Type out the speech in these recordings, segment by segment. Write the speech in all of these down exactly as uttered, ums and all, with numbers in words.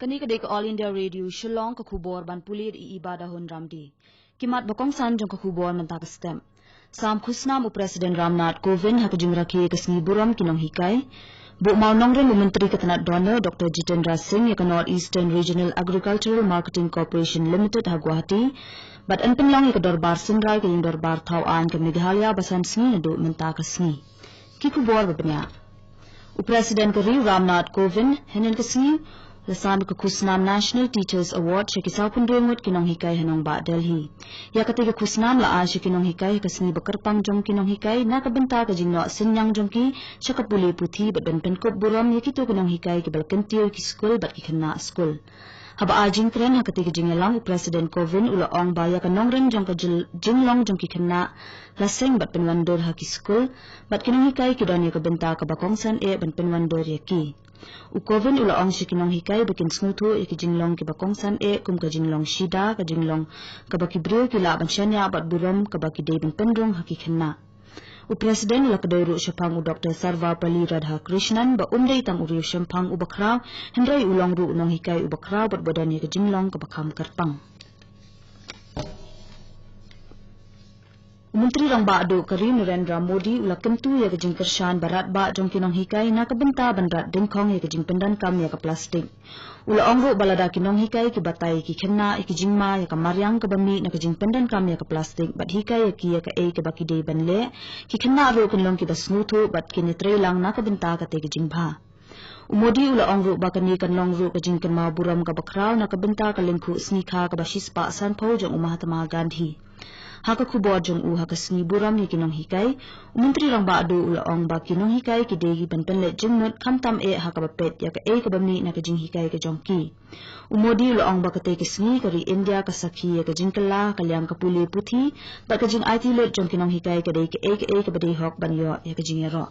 Kane ka dei ka All India Radio Shillong, ka khubor ban pule da i Iba Dahun Ramdi. Ki mat ba kongsan jong ka khubor mynta ka step. Sam khusnam u President Ramnath Kovind ha ka jingrakhe ka sngi burom ki nonghikai. Buh mawnongrim u Myntri ka tnat donor Doctor Jitendra Singh ïa ka North Eastern Regional Agricultural Marketing Corporation Limited ha Guwahati. Bad yn pynlong ïa ka dorbar synrai ka ïing dorbar thaw aiñ ka Meghalaya ba san sngi naduh mynta ka sngi. Ki khubor ba bniah. U President ka ri u Ramnath Kovind hynnin ka sngi u la sam ïa ka khusnam National Teachers Award sha ki sawphew ngut ki nonghikai ha nongbah Delhi. Ïa kata ka khusnam la ai sha ki nonghikai ha ka sngi ba kyrpang jong ki nonghikai na ka bynta ka jingnoh synñiang jong ki sha ka pule puthi bad ban pynkup burom ïa kito ki nonghikai kiba la kyntiew ki skul bad ki khynnah skul. Haba ai jingkren ha kata ka jingïalang u President Kovind u la ong ba ïa ka nongrim jong ka jil-, jinglong jong ki khynnah la seng bad pynwandur ha ki skul bad ki nonghikai ki don ïa ka bynta kaba kongsan eh ban pynwandur ïa ki. U Kovind u la ong sha ki nonghikai ba kin sngewthuh ïa ki jinglong kiba kongsan eh kum ka jinglong shida, ka jinglong kaba ki briew ki lah ban shaniah bad burom kaba ki dei ban pynrung ha ki khynnah. U President u la kdew ruh shaphang u Doctor Sarvepalli Radhakrishnan ba um dei tang u riewshemphang uba khraw, hynrei u long ruh u nonghikai uba khraw bad ba don ïa ka jinglong kaba kham kyrpang. U Myntri Rangbah Duh ka ri Narendra Modi u la kyntu ïa ka jingkyrshan ba radbah jong ki nonghikai na ka bynta ban rat dyngkhong ïa ka jingpyndonkam ïa ka plastik. U la ong ruh ba lada ki nonghikai ki batai ïa ki khynnah ïa ki jingma ïa ka mariang kaba mih na ka jingpyndonkam ïa ka plastik bad hikai ïa ki ïa kaei kaba ki dei ban leh, ki khynnah ruh kin long kiba sngewthuh bad kin ïatreilang na ka bynta kata ka jingbha. U Modi u la ong ruh ba kane kan long ruh ka jingkynmaw burom kaba khraw na ka bynta ka lyngkhuh sngi kha kaba shispah sanphew jong u Mahatma Gandhi. Ha ka khubor jong u ha ka sngi burom ïa ki nonghikai, u Myntri Rangbah Duh u la ong ba ki nonghikai ki dei ban pynleit jingmut khamtam eh ha kaba peit ïa kaei kaba mih na ka jinghikai ka jong ki. U Modi u la ong ba katei ka sngi ka ri India ka sakhi ïa ka jingkylla ka liang ka pule puthi bad ka jingaiti lut jong ki nonghikai ka dei kaei kaei kaba dei hok ban ïoh ïa ka jingïaroh.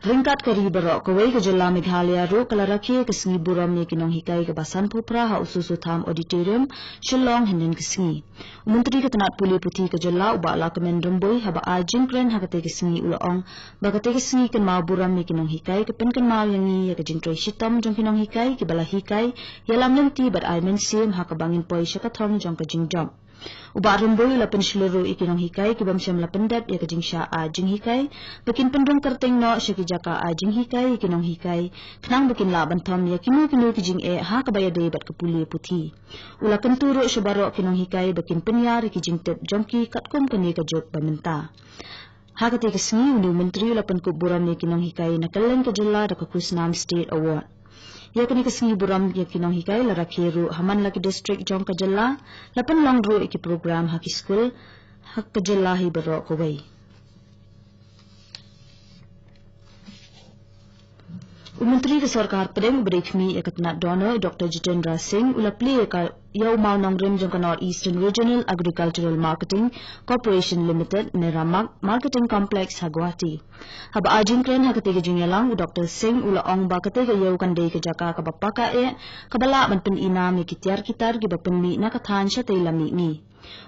Ryngkat ka ri baroh kawei, ka jylla Meghalaya ruh ka la rakhe ka sngi burom ïa ki nonghikai kaba sanphew phra ha u Soso Tham Auditorium, Shillong hynnin ka sngi. U Myntri ka tnat pule puthi ka jylla u Bah Lahkmen Rymbui haba ai jingkren ha katei ka sngi u la ong ba katei ka sngi kynmaw burom ïa ki nonghikai ka pynkynmaw ïa ngi ïa ka jingtrei shitom jong ki nonghikai kiba la hikai, ïalam lynti bad ai mynsiem ha kaba ngin poi sha ka thong jong ka jingjop. U Bah Rymbui u la pynshlur ruh ïa ki nonghikai ki bym shym la pyndep ïa ka jingshah ai jinghikai ba kin pynrung kyrteng noh sha ki jaka ai jinghikai ïa ki nonghikai khnang ba kin lah ban thom ïa kino kino ki jingeh ha kaba ïadei bad ka pule puthi. U la kyntu ruh sha baroh ki nonghikai ba kin pynïar ïa ki jingtip jong ki katkum kane ka juk ba mynta. Ha katei ka sngi une u Myntri u la pynkup burom ïa ki nonghikai na kylleng ka jylla da ka khusnam State Award. Ïa kane ka sngi burom ïa ki nonghikai la rakhe ruh ha man la ki district jong ka jylla, la pynlong ruh ïa ki program ha ki skul ha ka jylla hi baroh kawei. U Myntri ka Sorkar Pdeng uba dei khmih ïa ka tnat donor Doctor Jitendra Singh u la plie ïa ka, ïa u mawnongrim jong ka North Eastern Regional Agricultural Marketing Corporation Limited, Neramak, Marketing Complex ha Guwahati. Haba ai jingkren ha katei ka jingïalang u Doctor Singh u la ong ba katei ka ïew kan dei ka jaka kaba paka eh kaba lah ban pynïnam ïa ki tiar ki tar kiba pynmih na ka thaiñ shatei lamihni.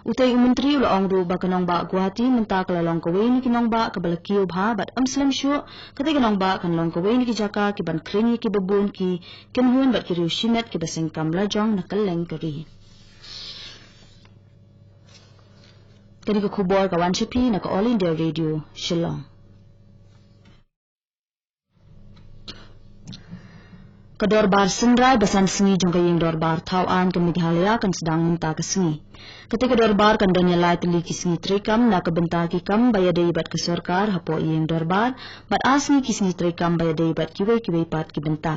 Utei u Myntri u la ong ruh ba ka nongbah Guwahati mynta ka la long kawei na ki nongbah kaba la kiew bha bad ym slem shuh, katei ka nongbah kan long kawei na ki jaka kiban khring ïa kiba bun ki kynhun bad ki riew shimet kiba seng kam lajong na kylleng ka ri. Kane ka khubor ka wan sha phi na ka All India Radio Shillong. Ka dorbar synrai ba san sngi jong ka ïing dorbar thaw aiñ ka Meghalaya kan sdang mynta ka sngi. Katei ka dorbar kan don ïa lai tylli ki sngi treikam na ka bynta ki kam ba ïadei bad ka sorkar hapoh ïing dorbar bad ar sngi ki sngi treikam ba ïadei bad kiwei kiwei pat ki bynta.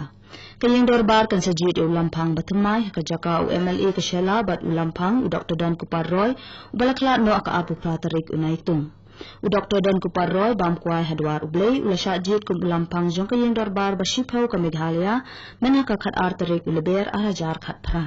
Ka ïing dorbar kan sa jied ïa u Lamphang Bathymmai ha ka jaka u M L A ka Shella bad u Lamphang u Doctor Donkupar Roy uba la khlad noh ha ka arphew phra tarik u Naitung. U Doctor Donkupar Roy bam kwai ha Dwar U Blei u la shah jied kum u Lamphang jong ka ïing dorbar ba shiphew ka Meghalaya mynha ka khatar tarik u Lber arhajar khatphra.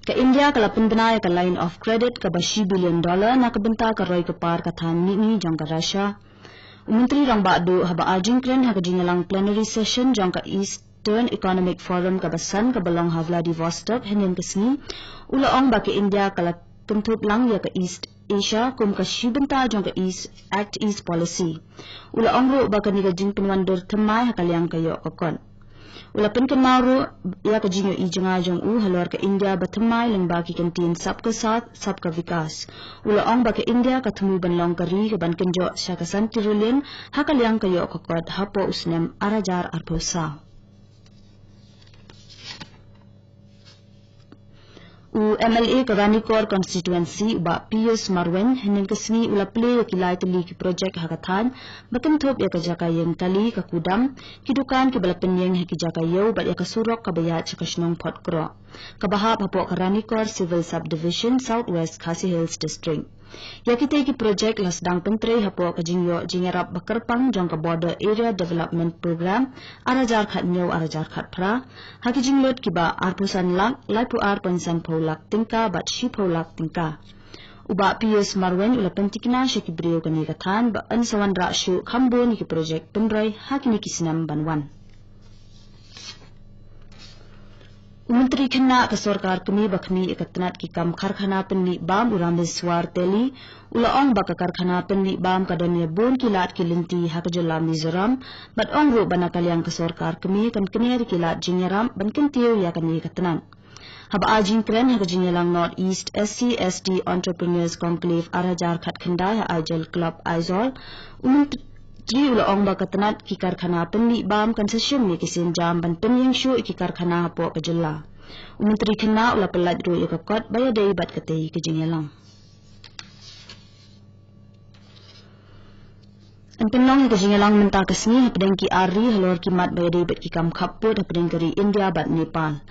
Ka India ka la pynbna ïa ka line of credit kaba shi billion dollar na ka bynta ka roi ka par ka thaiñ mihngi jong ka Russia. U Myntri Rangbah Duh haba ai jingkren ha ka jingïalang plenary session jong ka Eastern Economic Forum kaba san kaba long ha Vladivostok hynnin ka sngi, u la ong ba ka India ka la kynthup lang ïa ka East Asia kum ka shi bynta jong ka East, Act East Policy. U la ong ruh ba kane ka jingpynwandur thymmai ha ka liang ka ïoh ka kot. U la pynkynmaw ruh ïa ka jingïohi jngai jong u halor ka India ba thymmai lyngba ki kyntien Sabka Saath, Sabka Vikas. U la ong ba ka India ka thmu ban long ka ri ka ban kynjoh sha ka santi riliang ha ka liang ka ïoh ka kot hapoh u snem ar hajar arphew saw. U M L A ka Ranikor Constituency, u Bah Pius Marwein, hynnin ka sngi u la plie ïa ki lai tylli ki projek ha ka thaiñ, ba kynthup ïa ka jaka ïeng kali, ka kudam, ki dukan kiba la pynïeng ha ki jaka ïew, bad ïa ka surok kaba ïaid sha ka shnong Photkroh, kaba hap hapoh ka Ranikor Civil Subdivision, South West Khasi Hills District. Ïa kitei ki projek la sdang pyntrei hapoh ka jingïoh jingïarap ba kyrpang jong ka Border Area Development Program, ar hajar khathynñiew ar hajar khatphra, ha ki jinglut kiba arphew san lak, laiphew ar point sanphew lak tyngka bad shiphew lak tyngka. U Bah Pius Marwein u la pyntikna sha ki briew kane ka thaiñ ba yn sa wanrah shuh kham bun ïa ki projek pynroi ha kine ki snem ban wan. U Myntri Khynnah ka Sorkar Kmie ba khmih ïa ka tnat ki kam karkhana pynmih bam, u Rameswar Teli, u la ong ba ka karkhana pynmih bam ka don ïa bun ki lad ki lynti ha ka jylla Mizoram, bad ong ruh ba na ka liang ka Sorkar Kmie kan kner ïa ki lad jingïarap ban kyntiew ïa kane ka tnat. Haba ai jingkren ha ka jingïalang North East S C S T Entrepreneurs Conclave ar hajar khatkhyndai ha Aizawl Club Aizawl, u Myntri u la ong ba ka tnat ki karkhana pynmih bam kan sa shim ïa ki sienjam ban pynïeng shuh ïa ki karkhana hapoh ka jylla. U Myntri Khynnah u la pyllait ruh ïa ka kot ba ïadei bad katei ka jingïalang. Yn pynlong ïa ka jingïalang mynta ka sngi hapdeng ki ar ri halor ki mat ba ïadei bad ki kam khappud hapdeng ka ri India bad Nepal.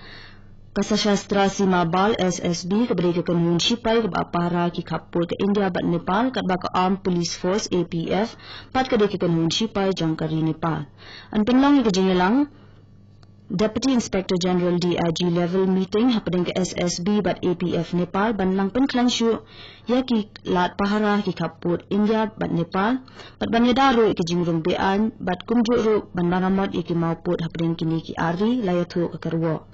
Ka Sashastra Seema Bal, S S B, kaba dei ka kynhun shipai kaba ap pahara ki khappud ka India bad Nepal, katba ka Armed Police Force, A P F, pat ka dei ka kynhun shipai jong ka ri Nepal. Yn pynlong ïa ka jingïalang Deputy Inspector General, D I G, level meeting hapdeng ka S S B bad A P F Nepal ban nang pynkhlaiñ shuh ïa ki lad pahara ki khappud India bad Nepal, bad ban ïada ruh ïa ka jingrung beaiñ bad kumjuh ruh ban maramot ïa ki mawpud hapdeng kine ki ar ri, la ïathuh ka kyrwoh.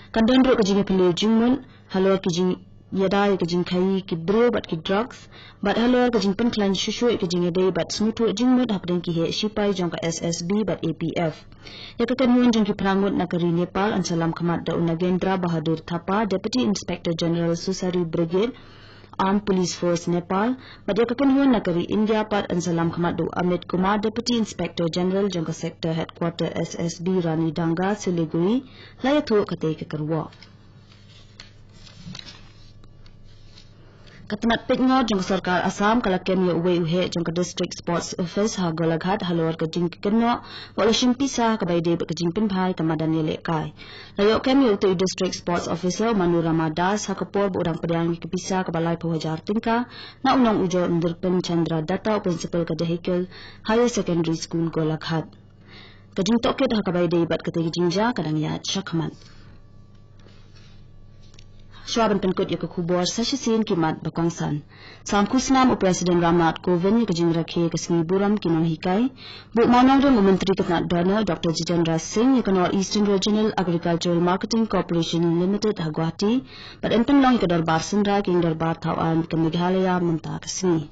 Kan don ruh ka jingïaphylliew jingmut halor ka jingïada ïa ka jingkhaïi ki briew bad ki drugs, bad halor ka jingpynkhlaiñ shuh shuh ïa ka jingïadei bad sngewthuh jingmut hapdeng ki heh shipai jong ka S S B bad A P F. Ïa ka kynhun jong ki phra ngut na ka ri Nepal yn salam khmat da u Nagendra Bahadur Thapa, Deputy Inspector General, Susari Brigade, Armed Police Force Nepal, bad ïa ka kynhun na ka ri India pat yn salam khmat da u Amit Kumar, Deputy Inspector General jong ka Sector Headquarter S S B Rani Danga, Siliguri, la ïathuh katei ka kyrwoh. Ka tnat peitngor jong ka sorkar Assam ka la kem ïa uwei u heh jong ka District Sports Office ha Golaghat halor ka jingkynnoh ba u la shim pisa ha kaba ïadei bad ka jingpynbha ïa ka madan ïalehkai. La ïoh kem ïa utei u District Sports Officer, u Manorama Das, ha ka por ba u dang pdiang ïa ka pisa kaba laiphew hajar tyngka na u nongujor, u Nirpen Chandra Datta, u Principal ka Dehikal Higher Secondary School, Golaghat. Ka jingtohkit ha kaba ïadei bad katei ka jingjia ka dang ïaid shakhmat. Shuwa ban pynkut ïa ka khubor, sa shisien ki mat ba kongsan. Sam khusnam u President Ramnath Kovind ïa ka jingrakhe ka sngi burom ki nonghikai. Buh mawnongrim u Myntri ka tnat DoNER, Doctor Jitendra Singh, ïa ka North Eastern Regional Agricultural Marketing Corporation Limited ha Guwahati. Bad yn pynlong ïa ka dorbar synrai ka ïing dorbar thaw aiñ ka Meghalaya mynta ka sngi.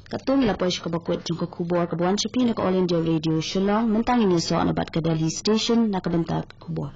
Katto ngi la poi sha kaba kut jong ka khubor kaba wan sha phi na ka All India Radio Shillong. Mynta ngin ïasoh na bad ka Delhi Station na ka bynta ka khubor.